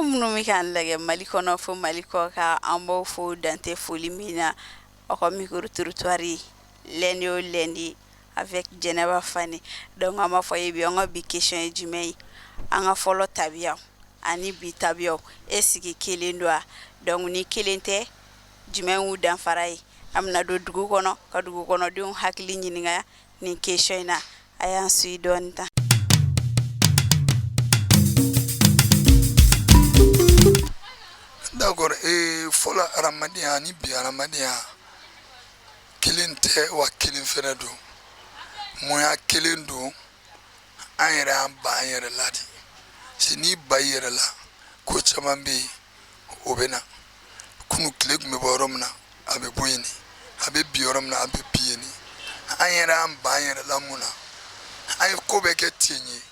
Aw minnu bɛ k'an lajɛ Mali kɔnɔ fo Mali kɔkan, an b'aw fo dan tɛ foli min na. Aw ka micro trottoir lundi o lundi avec Jɛnɛba Fane. Donc an b'a fɔ ye bi, an ka bi question ye jumɛn ye? An ka fɔlɔ tabiya ani bi tabiyaw, est ce que kelen don wa? Donc ni kelen tɛ, jumɛn y'u danfara ye? An bɛna don dugu kɔnɔ ka dugu kɔnɔdenw hakili ɲininka nin question in na. A y'an suit dɔɔni tan. D'accord, fɔlɔ adamadenya ni bi adamadenya kelen tɛ wa kelen fɛnɛ don. Mun y'a kelen don? An yɛrɛ y'an ban an yɛrɛ la de. Si n'i ban i yɛrɛ la, ko caman bɛ yen o bɛ na. Kunu tile tun bɛ bɔ yɔrɔ min na, a bɛ bɔ yen, a bɛ bin yɔrɔ min na, a bɛ bin yen. An yɛrɛ y'an ban an yɛrɛ la mun na? An ye ko bɛɛ kɛ ten ye.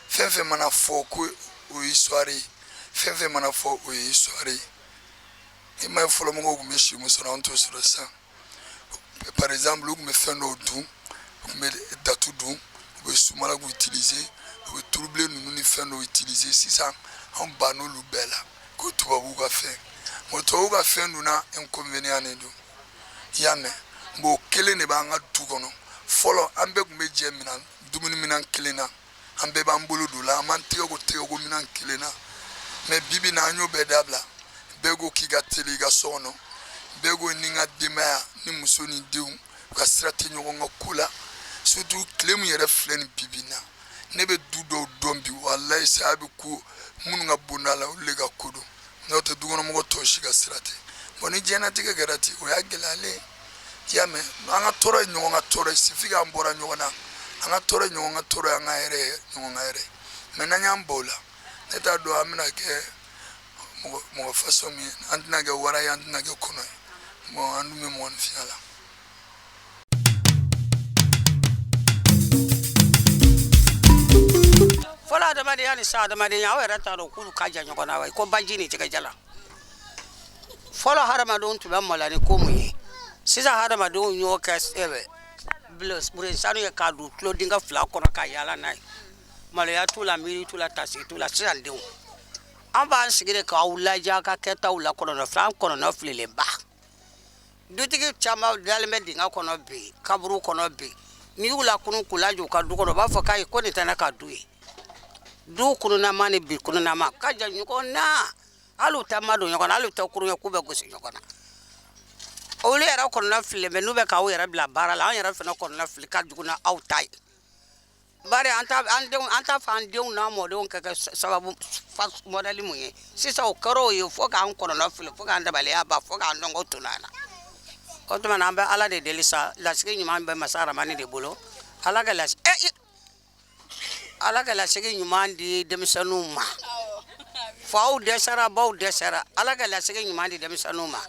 Fɛn fɛn mana fɔ ko o ye histoire ye, fɛn fɛn mana fɔ o ye histoire ye. I m'a ye, fɔlɔmɔgɔw tun bɛ si min sɔrɔ, an t'o sɔrɔ sisan. Par exemple, u tun bɛ fɛn dɔw dun, u tun bɛ datu dun, u bɛ sumalagu utiliser, u bɛ turubilen ninnu ni fɛn dɔw utiliser. Sisan anw bann'olu bɛɛ la ko tubabuw ka fɛn. Bon, tubabuw ka fɛn dun na inconvénient de don, i y'a mɛn. Bon, o kelen de b'an ka du kɔnɔ. Fɔlɔ, an bɛɛ tun bɛ jɛ minɛn dumuni minɛn kelen na, an bɛɛ b'an bolo don la, an b'an tɛgɛ ko tɛgɛ ko minɛn kelen na. Mais bi bi na, an y'o bɛɛ dabila. Bɛɛ ko k'i ka teli i ka so kɔnɔ, bɛɛ ko ni n ka denbaya ni muso ni denw, u ka sira tɛ ɲɔgɔn ka ko la. Surtout tile min yɛrɛ filɛ nin bi bi na, ne bɛ du dɔw dɔn bi, walayi, saya bɛ ko minnu ka bonda la, olu de ka ko don, n'o tɛ dukɔnɔmɔgɔ tɔw si ka sira tɛ. Bon, ni diɲɛnatigɛ kɛra ten, o y'a gɛlɛyalen ye, i y'a mɛn. An ka tɔɔrɔ ye ɲɔgɔn ka tɔɔrɔ ye, suffit k'an bɔra ɲɔgɔn na, an ka tɔɔrɔ ye ɲɔgɔn ka tɔɔrɔ ye, an ka hɛrɛ ye ɲɔgɔn ka hɛrɛ ye. Mais n'an y'an ban o la, ne t'a dɔn an bɛna kɛ mɔgɔ mɔgɔ façon min ye. An tɛna kɛ wara ye, an tɛna kɛ kɔnɔ ye. Bon, an dun bɛ mɔgɔninfinya la. Fɔlɔ adamadenya ni sisan adamadenya, aw yɛrɛ t'a dɔn k'olu ka jan ɲɔgɔn na wa, ko baji ni jɛgɛjalan. Fɔlɔ hadamadenw tun bɛ maloya ni ko mun ye, sisan hadamadenw y'o kɛ sanu ye k'a don tulo denkɛ fila kɔnɔ ka yaala n'a ye. Maloya t'u la, miiri t'u la, tasigi t'u la. Sisan denw, an b'an sigi de k'aw lajɛ aw ka kɛtaw la, kɔnɔnɔ an kɔnɔnɔ fililenba. Dutigi caman dalen bɛ dingɛ kɔnɔ bi, kaburu kɔnɔ bi. N'i y'u lakunun k'u lajɔ u ka du kɔnɔ, u b'a fɔ k'ayi, ko nin tɛ ne ka du ye. Du kununama ni bi kununama ka jan ɲɔgɔn na, hali u tɛ madon ɲɔgɔn na, hali u tɛ kurun ye k'u bɛ gosi ɲɔgɔn na. Olu yɛrɛ kɔnɔna fililen bɛ, n'u bɛ k'aw yɛrɛ bila baara la. An yɛrɛ fana kɔnɔna fili ka jugu na aw ta ye, bari an t'a an denw, an t'a fɔ an denw n'an mɔdenw ka kɛ sababu modèle mun ye. Sisan o kɛra o ye fo k'an kɔnɔna fili, fo k'an dabaliya ban, fo k'an dɔnko tunu an na. O tuma na, an bɛ Ala de deli sa, lasigi ɲuman bɛ masa Ramani de bolo. Ala ka lasigi ɲuman di denmisɛnninw ma. Faw dɛsɛra, baw dɛsɛra, Ala ka lasigi ɲuman di denmisɛnninw ma.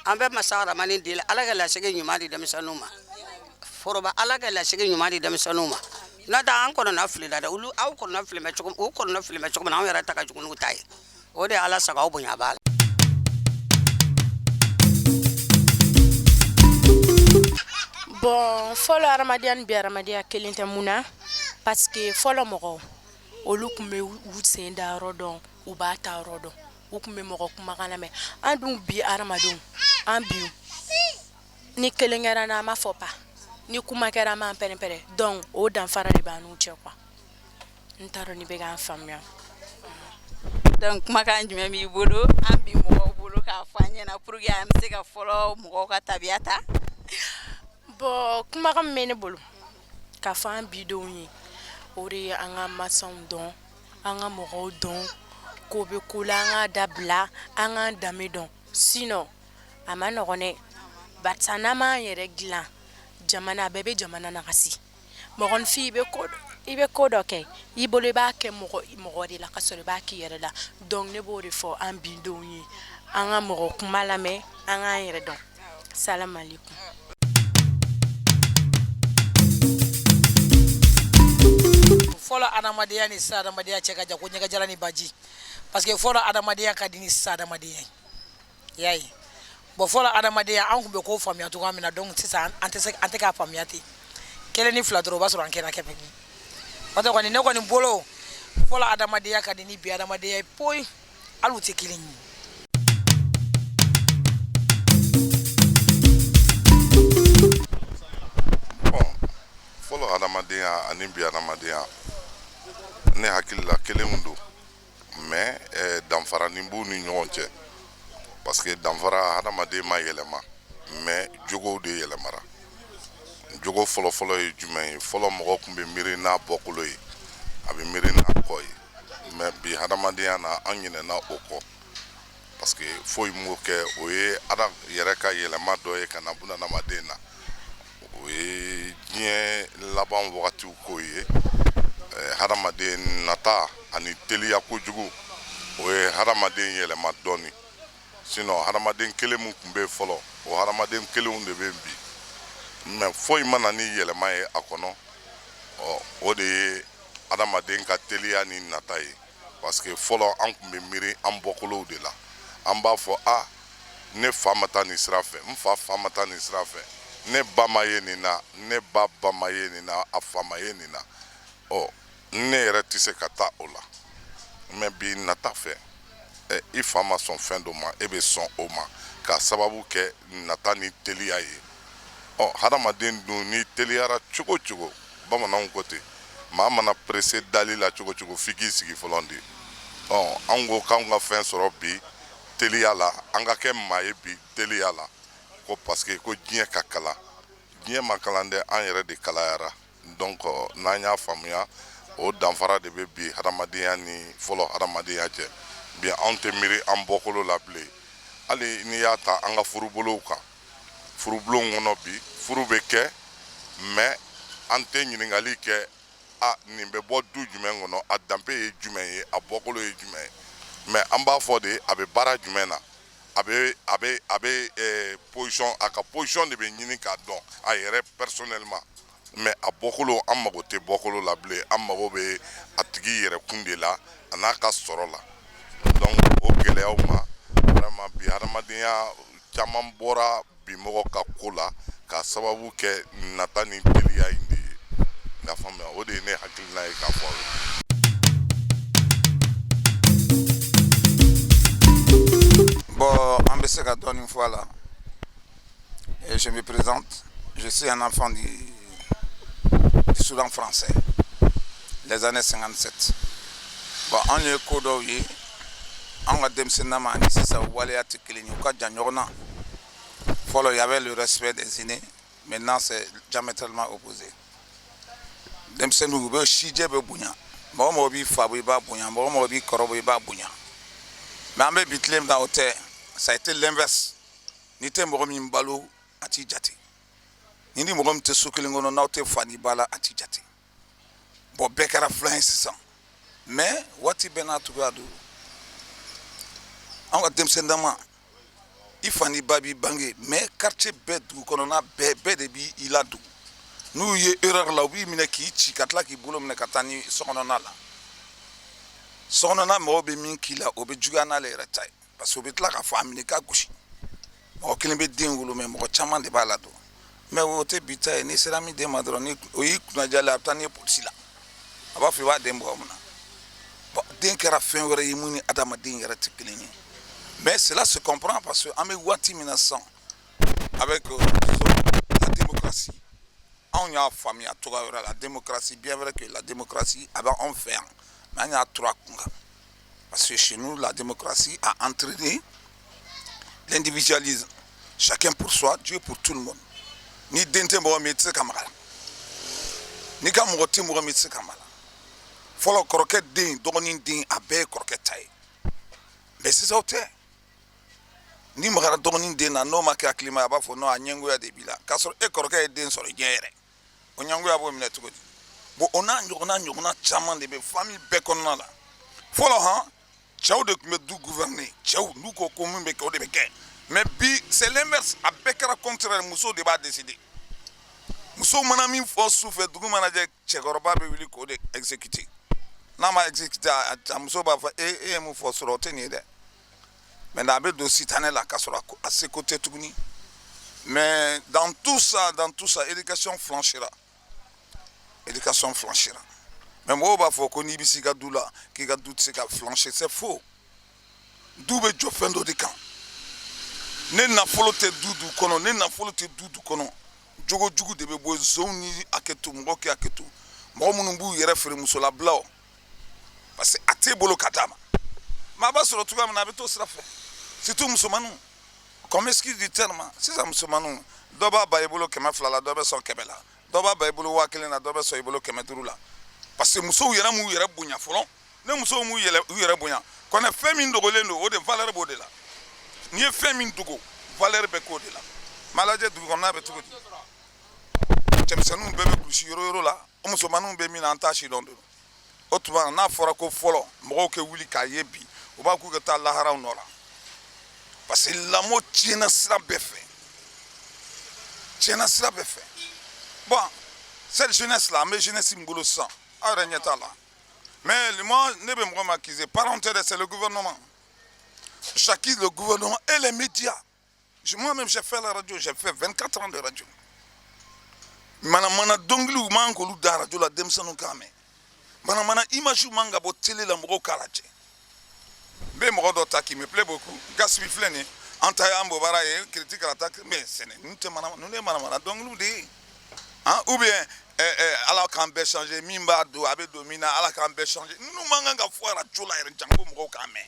An bɛ masa Ramani deli, Ala ka lasigi ɲuman di denmisɛnninw ma. Foroba, Ala ka lasigi ɲuman di denmisɛnninw ma. N'o tɛ, an kɔnɔna filila dɛ. Olu, aw kɔnɔna fili bɛ cogo, u kɔnɔna fili bɛ cogo min na, anw yɛrɛ ta ka jugu n'u ta ye. O de ye Ala sago, aw bonya b'a la. Bon, fɔlɔ adamadenya ni bi adamadenya kelen tɛ. Mun na? Parce que fɔlɔ mɔgɔw, olu tun bɛ u sen da yɔrɔ dɔn, u b'a ta yɔrɔ dɔn, u tun bɛ mɔgɔ kumakan lamɛn. An dun bi adamadenw, an bi, ni kelen kɛra n'an b'a fɔ pa, ni kuma kɛra an b'an pɛrɛn-pɛrɛn. Donc o danfara de b'an n'u cɛ quoi. N t'a dɔn ni bɛ k'an faamuya. Donc kumakan jumɛn b'i bolo, an bi mɔgɔw bolo, k'a fɔ an ɲɛna pour que an bɛ se ka fɔlɔ mɔgɔw ka tabiya ta? Bon, kumakan min bɛ ne bolo k'a fɔ an bidenw ye, o de ye an ka masaw dɔn, an ka mɔgɔw dɔn. Ko bɛ ko la, an k'a dabila, an k'an danbe dɔn. Sinon a ma nɔgɔn dɛ, barisa n'an m'an yɛrɛ dilan, jamana bɛɛ bɛ jamana nagasi. Mɔgɔninfin, i bɛ ko dɔ kɛ i bolo, i b'a kɛ mɔgɔ mɔgɔ de la ka sɔrɔ i b'a k'i yɛrɛ la. Donc ne b'o de fɔ an bidenw ye, an ka mɔgɔ kuma lamɛn, an k'an yɛrɛ dɔn. Salamalekum. Fɔlɔ adamadenya ni sisan adamadenya cɛ ka jan ko ɲɛgɛjalan ni baji, parce que fɔlɔ adamadenya ka di ni sisan adamadenya ye, i y'a ye. Bon, fɔlɔ adamadenya, an tun bɛ ko faamuya cogoya min na, donc sisan an tɛ se, an tɛ k'a faamuya ten. Kelen ni fila dɔrɔn, o b'a sɔrɔ an kɛra kɛmɛ. N'o tɛ kɔni, ne kɔni bolo, fɔlɔ adamadenya ka di ni bi adamadenya ye poyi. Hali u tɛ kelen ye. Bon, fɔlɔ adamadenya ani bi adamadenya, ne hakili la kelenw don, mais danfaranin b'u ni ɲɔgɔn cɛ, parce que danfara, hadamaden ma yɛlɛma, mais jogow de yɛlɛmara. Jogo fɔlɔfɔlɔ ye jumɛn ye? Fɔlɔ, mɔgɔ tun bɛ miiri n'a bɔkolo ye, a bɛ miiri n'a kɔ ye, mais bi hadamadenya na, an ɲinɛna o kɔ, parce que foyi m'o kɛ. O ye ala yɛrɛ ka yɛlɛma dɔ ye ka na bunadamaden na. O ye diɲɛ laban wagatiw ko ye. Hadamaden nata ani teliya kojugu, o ye hadamaden yɛlɛma dɔɔni. Sinon hadamaden kelen min tun bɛ yen fɔlɔ, o hadamaden kelenw de bɛ yen bi, mais foyi ma na ni yɛlɛma ye a kɔnɔ. Ɔ, o de ye hadamaden ka teliya ni nata ye, parce que fɔlɔ, an tun bɛ miiri an bɔkolow de la. An b'a fɔ: a, ne fa ma taa nin sira fɛ, n fa fa ma taa nin sira fɛ, ne ba ma ye nin na, ne ba ba ma ye nin na, a fa ma ye nin na, ɔ, ne yɛrɛ tɛ se ka taa o la. Mais bi, nata fɛ, i fa ma sɔn fɛn dɔ ma, e bɛ sɔn o ma, k'a sababu kɛ nata ni teliya ye. Ɔ, hadamaden dun, ni teliyara cogo cogo, bamananw ko ten, maa mana pressé dali la cogo cogo, f'i k'i sigi fɔlɔ de. Ɔ, an ko k'anw ka fɛn sɔrɔ bi teliya la, an ka kɛ maa ye bi teliya la, ko parce que ko diɲɛ ka kalan. Diɲɛ ma kalan dɛ, an yɛrɛ de kalayara. Donc n'an y'a faamuya, o danfara de bɛ bi hadamadenya ni fɔlɔ hadamadenya cɛ. Bi, anw tɛ miiri an bɔkolo la bilen. Hali n'i y'a ta an ka furubolow kan, furubulonw kɔnɔ bi, furu bɛ kɛ, mais an tɛ ɲininkali kɛ: a, nin bɛ bɔ du jumɛn kɔnɔ, a danbe ye jumɛn ye, a bɔkolo ye jumɛn ye? Mais an b'a fɔ de, a bɛ baara jumɛn na, a bɛ position, a ka position de bɛ ɲini k'a dɔn a yɛrɛ personnellement. Mais a bɔkolo, an mago tɛ bɔkolo la bilen, an mago bɛ a tigi yɛrɛ kun de la, a n'a ka sɔrɔ la. Donc o gɛlɛyaw ma, vraiment, bi hadamadenya caman bɔra bi mɔgɔ ka ko la, k'a sababu kɛ nata ni teliya in de ye. N ka faamuya, o de ye ne hakilina ye k'a fɔ aw ye. Bon, an bɛ se ka dɔɔnin fɔ a la. Et je me présente, je suis un enfant du Soudan français, les années 57. Bon, anw ye ko dɔw ye anw ka denmisɛnnin ani sisan waleya tɛ kelen ye, u ka jan ɲɔgɔn na. Fɔlɔ, il y avait le respect des aînés, maintenant c'est diamétralement opposé. Denmisɛnninw, u bɛ sijɛ bɛ bonya, mɔgɔ mɔgɔ b'i fa bɔ, i b'a bonya, mɔgɔ mɔgɔ b'i kɔrɔ bɔ, i b'a bonya. Mais an bɛ bi tile min na, o tɛ, ça a été l'inverse. N'i tɛ mɔgɔ min balo, a t'i jate. Ni ni mɔgɔ min tɛ so kelen kɔnɔ, n'aw tɛ fa ni ba la, a t'i jate. Bon, bɛɛ kɛra filan ye sisan, mais waati bɛɛ n'a cogoya don. Anw ka denmisɛnnin dama, i fa ni ba b'i bange, mais quartier bɛɛ, dugu kɔnɔna bɛɛ, bɛɛ de b'i ladon. N'u ye erreur la, u b'i minɛ k'i ci, ka tila k'i bolo minɛ ka taa ni sokɔnɔna la. Sokɔnɔna mɔgɔw bɛ min k'i la, o bɛ juguya n'ale yɛrɛ ta ye, parce que u bɛ tila k'a fɔ a minɛ k'a gosi. Mɔgɔ kelen bɛ den wolo, mais mɔgɔ caman de b'a ladon. Mais o tɛ bi ta ye. N'i sera min den ma dɔrɔn, ni o y'i kunnajalen, a bɛ taa n'i ye polisi la, a b'a fɔ i b'a den bugɔ mun na. Bon, den kɛra fɛn wɛrɛ ye mun ni adamaden yɛrɛ tɛ kelen ye. Mais cela se comprend, parce que an bɛ waati min na sisan, avec disons, la démocratie, anw y'a faamuya cogoya wɛrɛ la. Démocratie, bien vrai que la démocratie a bɛ anw fɛ yan, mais an y'a turu a kun kan, parce que chez nous, la démocratie a entraîné l'individualisme, chacun pour soi, Dieu pour tout le monde. Ni den tɛ mɔgɔ min, i tɛ se ka maga la. N'i ka mɔgɔ tɛ mɔgɔ min, i tɛ se ka maga la. Fɔlɔ, kɔrɔkɛ den, dɔgɔnin den, a bɛɛ ye kɔrɔkɛ ta ye. Mais sisan o tɛ. Ni magara dɔgɔnin den na, n'o ma kɛ hakilima ye, a b'a fɔ non, a ɲɛngoya de b'i la, k'a sɔrɔ e kɔrɔkɛ ye den sɔrɔ diɲɛ yɛrɛ, o ɲɛngoya b'o minɛ cogo di? Bon, o n'a ɲɔgɔnna ɲɔgɔnna caman de bɛ famille bɛɛ kɔnɔna la. Fɔlɔ han, cɛw de tun bɛ du gouverner. Cɛw n'u ko ko min bɛ kɛ, o de bɛ kɛ. Mais bi, c'est l'inverse, a bɛɛ kɛra contraire. Musow de b'a décider. Musow mana min fɔ su fɛ, dugu mana jɛ, cɛkɔrɔba bɛ wuli k'o de exécuter. N'a ma exécuter, a muso b'a fɔ: e, e ye mun fɔ sɔrɔ, o tɛ nin ye dɛ. Maintenant, a bɛ don sitanɛ la, k'a sɔrɔ a seko tɛ tuguni. Mais dans tout ça, éducation flanchera, éducation flanchera. Mais mɔgɔw b'a fɔ ko n'i bɛ s'i ka du la, k'i ka du tɛ se ka flancher, c'est faux. Du bɛ jɔ fɛn dɔ de kan. Ne nafolo tɛ du du kɔnɔ, ne nafolo tɛ du du kɔnɔ, jogo jugu de bɛ bɔ zonw ni hakɛ to, mɔgɔ kɛ hakɛ to, mɔgɔ minnu b'u yɛrɛ feere musolabila o, parce que a t'e bolo ka d'a ma. Mais a b'a sɔrɔ cogoya min na, a bɛ t'o sira fɛ, surtout musomaninw, qu'on m'excuse du terme. Sisan musomaninw, dɔ b'a ba i bolo 200 la, dɔ bɛ sɔn 100 la, dɔ b'a ba i bolo 1000 na, dɔ bɛ sɔn i bolo 500 la, parce que musow yɛrɛ m'u yɛrɛ bonya fɔlɔ. Ne musow m'u yɛrɛ u yɛrɛ bonya kɔnɛ. Fɛn min dogolen don, o de valeur b'o de la. N'i ye fɛn min dogo, valeur bɛ k'o de la. Mais lajɛ, dugu kɔnɔna bɛ cogo di? Cɛmisɛnninw bɛɛ bɛ kulusi yɔrɔ yɔrɔ la, o musomaninw bɛ min na, an t'a si dɔn. Don o tuma, n'a fɔra ko fɔlɔ mɔgɔw kɛ wuli k'a ye bi, u b'a k'u ka taa laharaw nɔ la, parce que lamɔ tiɲɛna sira bɛɛ fɛ, tiɲɛna sira bɛɛ fɛ. Bon, cette jeunesse là, an bɛ jeunesse min bolo sisan, aw yɛrɛ ɲɛ t'a la. Mais moi, ne bɛ mɔgɔ min accuser, parents tɛ dɛ, c'est le gouvernement. J'accuse le gouvernement et les médias. Moi-même, j'ai fait la radio, j'ai fait 24 ans de radio. Manamana dɔnkiliw man k'olu da radio la, denmisɛnninw k'a mɛn. Manamana image man ka bɔ télé la, mɔgɔw k'a lajɛ. N bɛ mɔgɔ dɔ ta qui me plaît beaucoup, Gaspi filɛ nin ye, an ta y'an bɔbara ye, kiriti karata, mais sɛnɛ ninnu tɛ manamana, ninnu ye manamana dɔnkiliw de ye han, ou bien Ala k'an bɛɛ changer, min b'a don a bɛ don min na, Ala k'an bɛɛ changer. Ninnu man kan ka fɔ radio la yɛrɛ, janko mɔgɔw k'a mɛn.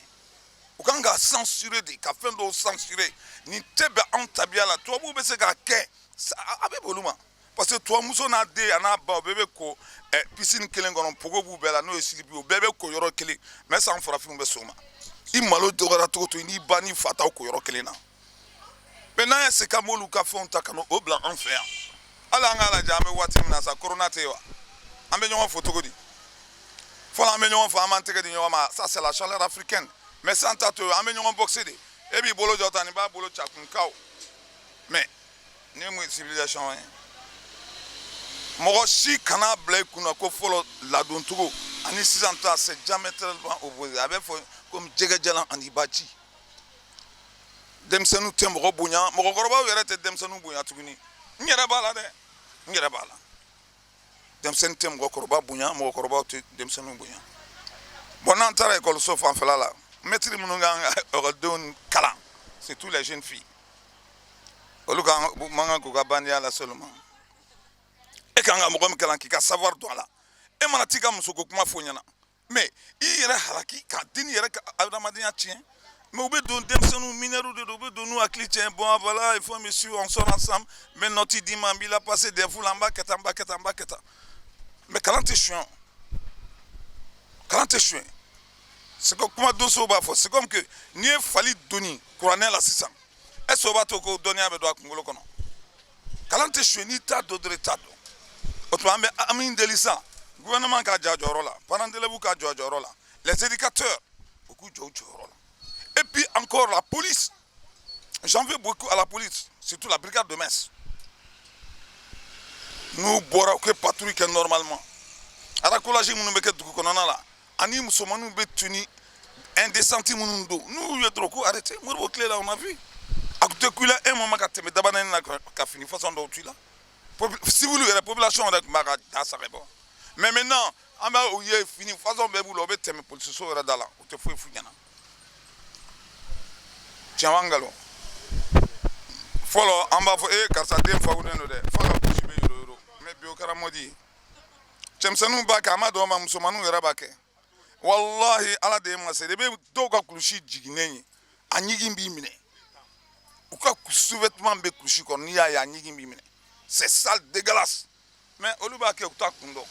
U kan ka censurer de, ka fɛn dɔw censurer. Nin tɛ bɛn anw tabiya la. Tubabuw bɛ se k'a kɛ, a bɛ bɛn olu ma, parce que tubabumuso n'a den a n'a ba, o bɛɛ bɛ ko piscine kelen kɔnɔ, pogo b'u bɛɛ la, n'o ye slip ye, o bɛɛ bɛ ko yɔrɔ kelen. Mais san farafinw bɛ s'o ma, i malo dɔgɔyara cogo cogo, n'i ba n'i fa t'aw ko yɔrɔ kelen na. Mais n'an ye se k'an b'olu ka fɛnw ta ka na o bila an fɛ yan, hali an k'a lajɛ, an bɛ waati min na sa, corona tɛ yen wa? An bɛ ɲɔgɔn fo cogo di? Fɔlɔ, an bɛ ɲɔgɔn fo, an b'an tɛgɛ di ɲɔgɔn ma, ça c'est la chaleur africaine. Mais san ta to yen, an bɛ ɲɔgɔn boxer de, e b'i bolo jɔ tan, nin b'a bolo cakunkaw. Mais nin ye mun civilisation ye? Mɔgɔ si kana bila i kunna ko fɔlɔ ladoncogo ani sisan ta, c'est diamétralement opposé. A bɛ fɔ komi jɛgɛjalan ani baji. Denmisɛnninw tɛ mɔgɔ bonya, mɔgɔkɔrɔbaw yɛrɛ tɛ denmisɛnninw bonya tuguni. N yɛrɛ b'a la dɛ, n yɛrɛ b'a la. Denmisɛnnin tɛ mɔgɔkɔrɔba bonya, mɔgɔkɔrɔbaw tɛ denmisɛnninw bonya. Bon, n'an taara ekɔliso fanfɛla la, mɛtiri minnu kan ka ekɔlidenw kalan, surtout les jeunes filles, olu kan man kan k'u ka bandiya lase olu ma. E kan ka mɔgɔ min kalan k'i ka savoir don a la, e mana t'i ka musoko kuma fɔ ɲɛna, mais i yɛrɛ halaki ka den yɛrɛ ka adamadenya tiɲɛ. Mais u bɛ don, denmisɛnninw minɛriw de don, u bɛ don n'u hakili tiɲɛ. Bon voilà, il faut me suivre, on sort ensemble, n bɛ note d'i ma, n b'i la passer DEF la, n b'a kɛ tan, n b'a kɛ tan, n b'a kɛ tan. Mais kalan tɛ suɲɛ, kalan tɛ suɲɛ. C'est comme kuma donsow b'a fɔ, c'est comme que n'i ye fali doni kuranɛ la sisan, est ce que o b'a to ko dɔnniya bɛ don a kunkolo kɔnɔ? Kalan tɛ suɲɛ, n'i t'a dɔn dɔrɔn, i t'a dɔn. O tuma, an bɛ an min deli sisan, gouvernement k'a jɔ a jɔyɔrɔ la, parents d'élèves k'a jɔ a jɔyɔrɔ la, les éducateurs, u k'u jɔ u jɔyɔrɔ la, et puis encore la police. J'en veux beaucoup à la police, surtout la brigade de Mess. N'u bɔra, u kɛ patrouille kɛ normalement, racolage minnu bɛ kɛ dugu kɔnɔna la, ani musomaninw bɛ tenue indécente minnu don, n'u ye dɔrɔn k'u arrêter. Modibo tile la, on a vu, a tun tɛ ku i la un moment ka tɛmɛ dabanani na ka fini façon dɔw tu i la. Civil yɛrɛ, population yɛrɛ tun b'a ka da saga bɔ. Mais maintenant, an b'a u ye, fini façon bɛɛ b'u la, u bɛ tɛmɛ polisiso yɛrɛ da la, u tɛ foyi f'u ɲɛna. Tiɲɛ wa nkalon? Fɔlɔ, an b'a fɔ e karisa den fawulen don dɛ, f'a ka kusi bɛ yoro yoro. Mais bi, o kɛra mode ye, cɛmisɛnninw b'a kɛ, a ma dɔn ma, musomaninw yɛrɛ b'a kɛ. Walahi, Ala de ye masa ye. I bɛ dɔw ka kulusi jiginnen ye, a ɲigin b'i minɛ. U ka sous-vêtement bɛ kulusi kɔnɔ, n'i y'a ye, a ɲigin b'i minɛ, c'est sale, dégueulasse. Mais olu b'a kɛ, u t'a kun dɔn,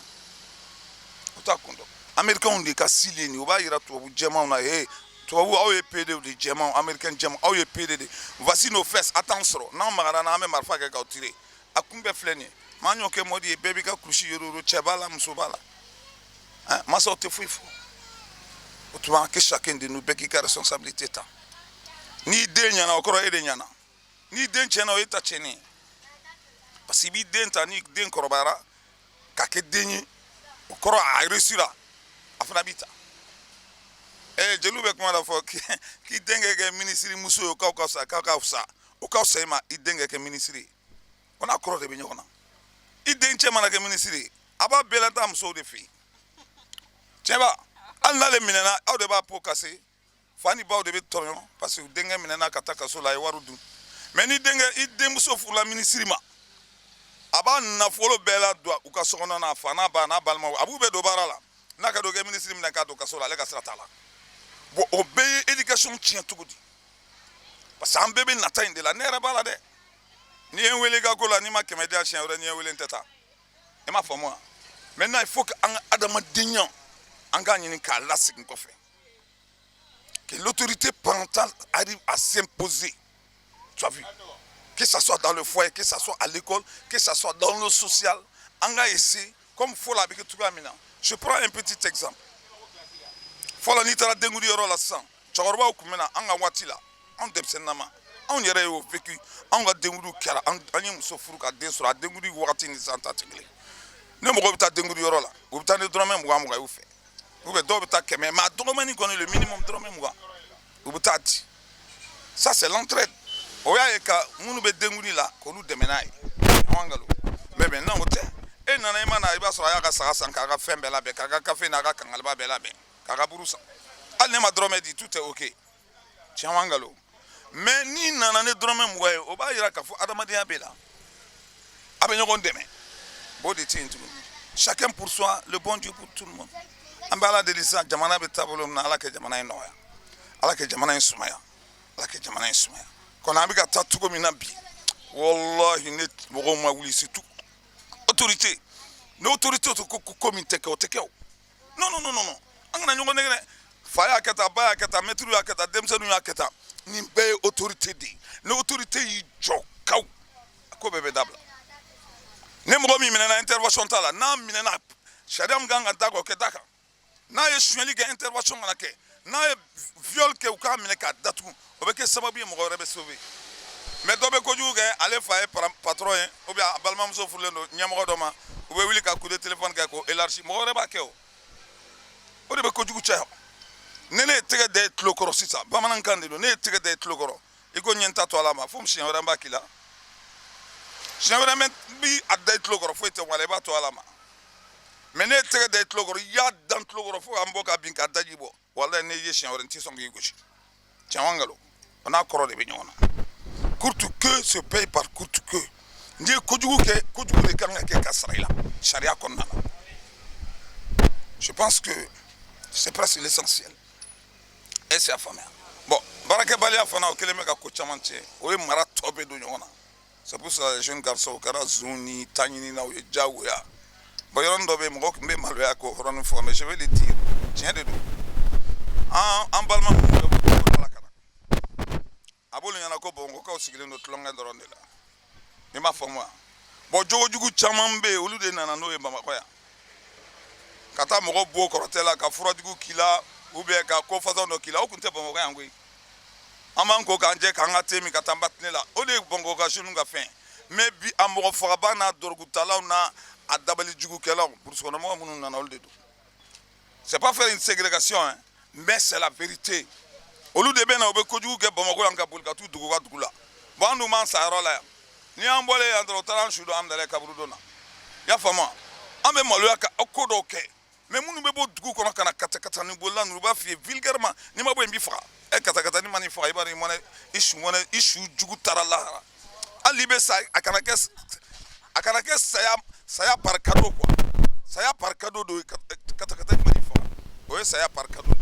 u t'a kun dɔn. Américains de ka style ye nin ye. U b'a yira tubabu jɛmanw na: hey, tubabu, aw ye PD de, jɛmanw, américain jɛmanw, aw ye PD de, voici nos fesses, a t'an sɔrɔ, n'anw magara na, an bɛ marifa kɛ k'aw tirer. A kun bɛɛ filɛ nin ye. Maa y'o kɛ mode ye, bɛɛ b'i ka kulusi yoro, cɛ b'a la, muso b'a la, mansaw tɛ foyi fɔ. O tuma, que chacun de nous, bɛɛ k'i ka responsabilité ta. N'i den ɲɛna, o kɔrɔ e de ɲɛna. N'i den tiɲɛna, o ye ta tiɲɛnen ye, parce que i b'i den ta, ni den kɔrɔbayara ka kɛ den ye, o kɔrɔ a réussira, a fana b'i ta. Jeliw bɛ kuma dɔ fɔ k'i den kɛ kɛ minisiri muso ye, o k'aw ka fisa, k'aw ka fisa, o ka fisa i ma i den kɛ kɛ minisiri ye. O n'a kɔrɔ de bɛ ɲɔgɔn na. I den cɛ mana kɛ minisiri ye, a b'a bɛɛ la taa musow de fɛ yen. Tiɲɛba, hali n'ale minɛna, aw de b'a po kase. Fa ni baw de bɛ tɔɲɔ parce que u denkɛ minɛna ka taa kaso la, a ye wari dun. Mais ni denkɛ, i denmuso furula minisiri ma, a b'a nafolo bɛɛ la don u ka so kɔnɔ, n'a fa n'a ba n'a balimaw, a b'u bɛɛ don baara la. N'a ka don kɛ minisiri minɛ k'a don kaso la, ale ka sira t'a la. Bon, o bɛɛ ye éducation tiɲɛ cogo di? Parce que an bɛɛ bɛ nata in de la. Ne yɛrɛ b'a la dɛ. N'i ye n wele i ka ko la, n'i ma 100 di yan, siɲɛ wɛrɛ n'i ye n wele, n tɛ taa. I m'a faamu wa? Maintenant, il faut que an ka adamadenya, an k'a ɲini k'a lasegin kɔfɛ, que l'autorité parentale arrive à s'imposer. Tu as vu? Que ça soit dans le foyer, que ça soit à l'école, que ça soit dans le social, an ka essayer comme fɔlɔ a bɛ kɛ cogoya min na. Je prends un petit exemple. Fɔlɔ, n'i taara denkundi yɔrɔ la sisan, cɛkɔrɔbaw tun bɛ na. An ka waati la, anw denmisɛnninama, anw yɛrɛ y'o vécu. Anw ka denkudiw kɛra, an ye muso furu ka den sɔrɔ. A denkundi wagati ni sisan ta tɛ kelen. Ne mɔgɔw bɛ taa denkundi yɔrɔ la, u bɛ taa ni dɔrɔmɛ 20 20 y'u fɛ, ou bien dɔw bɛ taa 100, mais a dɔgɔmani kɔni, le minimum, dɔrɔmɛ 20, u bɛ taa di. Ça, c'est l'entraide. O y'a ye ka minnu bɛ denkundi la, k'olu dɛmɛ n'a ye. An nkalon. Mais maintenant, o tɛ. E nana, i ma na, i b'a sɔrɔ a y'a ka saga san, k'a ka fɛn bɛɛ labɛn, k'a ka kafe n'a ka kankaliba bɛɛ labɛn, k'a ka buru san. Hali ne ma dɔrɔmɛ di, tout est ok. Tiɲɛ wa nkalon? Mais n'i nana ni dɔrɔmɛ 20 ye, o b'a yira k'a fɔ adamadenya bɛ la, a bɛ ɲɔgɔn dɛmɛ. O de tɛ yen tuguni. Chacun pour soi, le bon Dieu pour tout le monde. An bɛ Ala deli sisan, jamana bɛ taabolo min na, Ala kɛ jamana in nɔgɔya, Ala kɛ jamana in sumaya, Ala kɛ jamana in sumaya. Kɔni an bɛ ka taa cogo min na bi, wallahi, ne mɔgɔw ma wuli, surtout autorité. Ni autorité to ko min tɛ kɛ, o tɛ kɛ o. Non, non, non, non, an kana ɲɔgɔn nɛgɛ dɛ. Fa y'a kɛ tan, ba y'a kɛ tan, mɛtiriw y'a kɛ tan, denmisɛnninw y'a kɛ tan, nin bɛɛ ye autorité de ye. Ni autorité y'i jɔ kaw, a ko bɛɛ bɛ dabila. Ni mɔgɔ min minɛna, intervention t'a la. N'a minɛna, sariya min kan ka da kan, o kɛ da kan. N'a ye sonyali kɛ, intervention kana kɛ. N'a ye viol kɛ, u k'a minɛ k'a datugu. O bɛ kɛ sababu ye mɔgɔ wɛrɛ bɛ sauver. Mais dɔ bɛ kojugu kɛ, ale fa ye patron ye, ou bien a balimamuso furulen don ɲɛmɔgɔ dɔ ma, u bɛ wuli ka coup de téléphone kɛ k'o élargi, mɔgɔ wɛrɛ b'a kɛ. O de bɛ kojugu caya. Ni ne ye tɛgɛ da i tulo kɔrɔ sisan, bamanankan de don, ne ye tɛgɛ da i tulo kɔrɔ, i ko n ye n ta to Ala ma, fo siɲɛ wɛrɛ n b'a k'i la. Siɲɛ wɛrɛ n bi a da i tulo kɔrɔ, foyi tɛ bɔ a la, i b'a to Ala ma. Mais ne ye tɛgɛ da i tulo kɔrɔ, i y'a da n tulo kɔrɔ fo k'an bɔ ka bin k'a daji bɔ, walayi, ne ye siɲɛ wɛrɛ, n tɛ sɔn k'i gosi. Tiɲɛ wa nkalon? O n'a kɔrɔ de bɛ ɲɔgɔn na. Courte queue se paye par courte queue. N'i ye kojugu kɛ, kojugu de kan ka kɛ ka sara i la sariya kɔnɔna na. Je pense que c'est presque l'essentiel. Est-ce y'a faamuya? Bon, baarakɛbaliya fana, o kɛlen bɛ ka ko caman tiɲɛ. O ye mara tɔ bɛ don ɲɔgɔn na. C'est pour ça, les jeunes garçons, o kɛra zon ni taɲininaw ye diyagoya. Bon, yɔrɔnin dɔ bɛ yen, mɔgɔ tun bɛ maloya k'o yɔrɔnin fɔ, mais je vais le dire, tiɲɛ de don. An balima minnu bɛ bɔ togoda la ka na, a b'olu ɲɛna ko Bamakɔkaw sigilen don tulonkɛ dɔrɔn de la. I m'a faamu wa? Bon, jogojugu caman bɛ yen, olu de nana n'o ye Bamakɔ yan, ka taa mɔgɔ bo kɔrɔtɛ la, ka furajugu k'i la, ou bien ka ko fasɔn dɔ k'i la. O tun tɛ Bamakɔ yan koyi. An b'an ko k'an jɛ, k'an ka te min, ka taa an ba tile la. O de ye Bamakɔ ka jeunes ka fɛn. Mais bi, a mɔgɔ fagaba n'a dɔrɔgutalaw n'a a dabali jugukɛlaw, brousse kɔnɔmɔgɔ minnu nana, olu de don. C'est pas faire une ségrégation, hein, mais c'est la vérité. Olu de bɛ na, u bɛ kojugu kɛ Bamakɔ yan, ka boli ka t'u dogo u ka dugu la. Bon, an dun b'an sa yɔrɔ la yan. Ni y'an bɔlen yan dɔrɔn, u taara an su don an dalen kaburudon na. I y'a faamu wa? An bɛ maloya ka ko dɔw kɛ. Mais minnu bɛ bɔ dugu kɔnɔ ka na katakata ni bolila ninnu, u b'a f'i ye vulgairement: n'i ma bɔ yen, n b'i faga. Ɛ, katakata ni ma n'i faga, i b'a dɔn, i mɔnɛ, i su mɔnɛ, i su jugu taara lahara. Hali n'i bɛ sa, a kana kɛ saya par cadeau quoi. Saya par cadeau do. Katakata ni ma n'i faga, o ye saya par cadeau.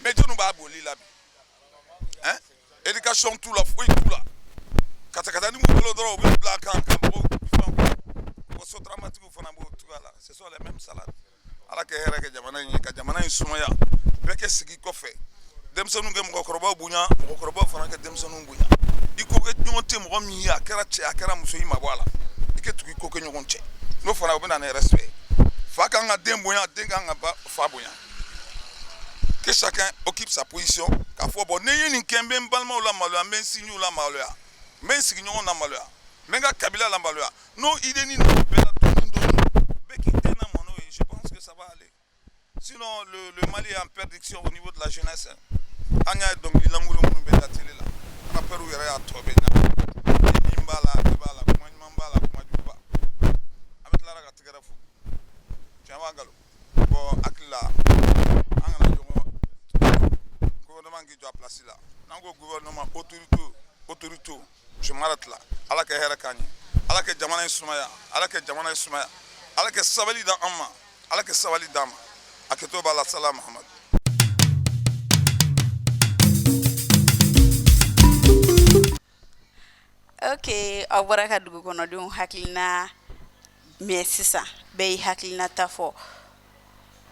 Mais jɔnni b'a boli la bi, hein? Éducation t'u la, foyi t'u la. Katakata ni m'u bolo dɔrɔn, u bɛ bila a kan ka mɔgɔw fɛn kɛ. Sotaramatigiw fana b'o cogoya la. Ce sont les mêmes salades. Ala ka hɛrɛ kɛ jamana in ye, ka jamana in sumaya. Bɛɛ kɛ sigi kɔfɛ, denmisɛnninw kɛ mɔgɔkɔrɔbaw bonya, mɔgɔkɔrɔbaw fana kɛ denmisɛnninw bonya. I ko kɛ ɲɔgɔn tɛ mɔgɔ min ye, a kɛra cɛ, a kɛra muso, i ma bɔ a la, i kɛ tugu i ko kɛ ɲɔgɔn cɛ. N'o fana, o bɛ na ni respect. Fa kan ka den bonya, den kan ka ba fa bonya. Que chacun occupe sa position. K'a fɔ, bon, ne ye nin kɛ, n bɛ n balimaw la maloya, n bɛ n sinjiw la maloya, n bɛ n sigiɲɔgɔnw la maloya, n bɛ n ka kabila la maloya. N'o idée ni ninnu bɛɛ la dɔɔni dɔɔni, bɛɛ k'i den lamɔ n'o ye, je pense que ça va aller. Sinon, le Mali est en perdition au niveau de la jeunesse. An y'a ye, dɔnkili lankolon minnu bɛ da télé la, rappeurs yɛrɛ y'a tɔ bɛɛ ɲagami. Min b'a la, a b'a la, kuma ɲuman b'a la, kuma jugu b'a. An bɛ tila ka tigɛrɛ fɔ. Tiɲɛ b'a nkalon? Bon, hakili la, an kana ɲɔgɔn ko Gouvernement k'i jɔ a place la. N'an ko gouvernement, autorité, autorité, je m'arrête là. Ala ka hɛrɛ k'an ye, Ala ka jamana in sumaya, Ala ka jamana in sumaya, Ala ka sabali d'an ma, Ala ka sabali d'an ma. A kɛtɔ b'a la. Salam Muhammad. Ok, aw bɔra ka dugu kɔnɔdenw hakilina mɛn sisan. Bɛɛ y'i hakilina ta fɔ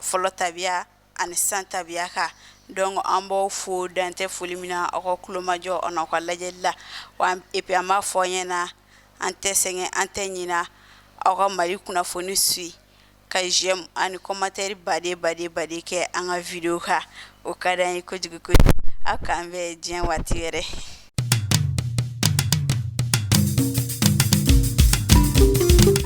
fɔlɔ tabiya ani sisan tabiya kan. Donc an b'aw fo dan tɛ foli min na aw ka kulomajɔ aw n'aw ka lajɛli la. Wa et puis an b'a fɔ aw ɲɛna, an tɛ sɛgɛn, an tɛ ɲina aw ka Mali kunnafoni suit, ka j'aime ani commentaire baden baden baden kɛ an ka vidéo kan. O ka d'an ye kojugu kojugu. Aw k'an bɛn diɲɛ waati wɛrɛ.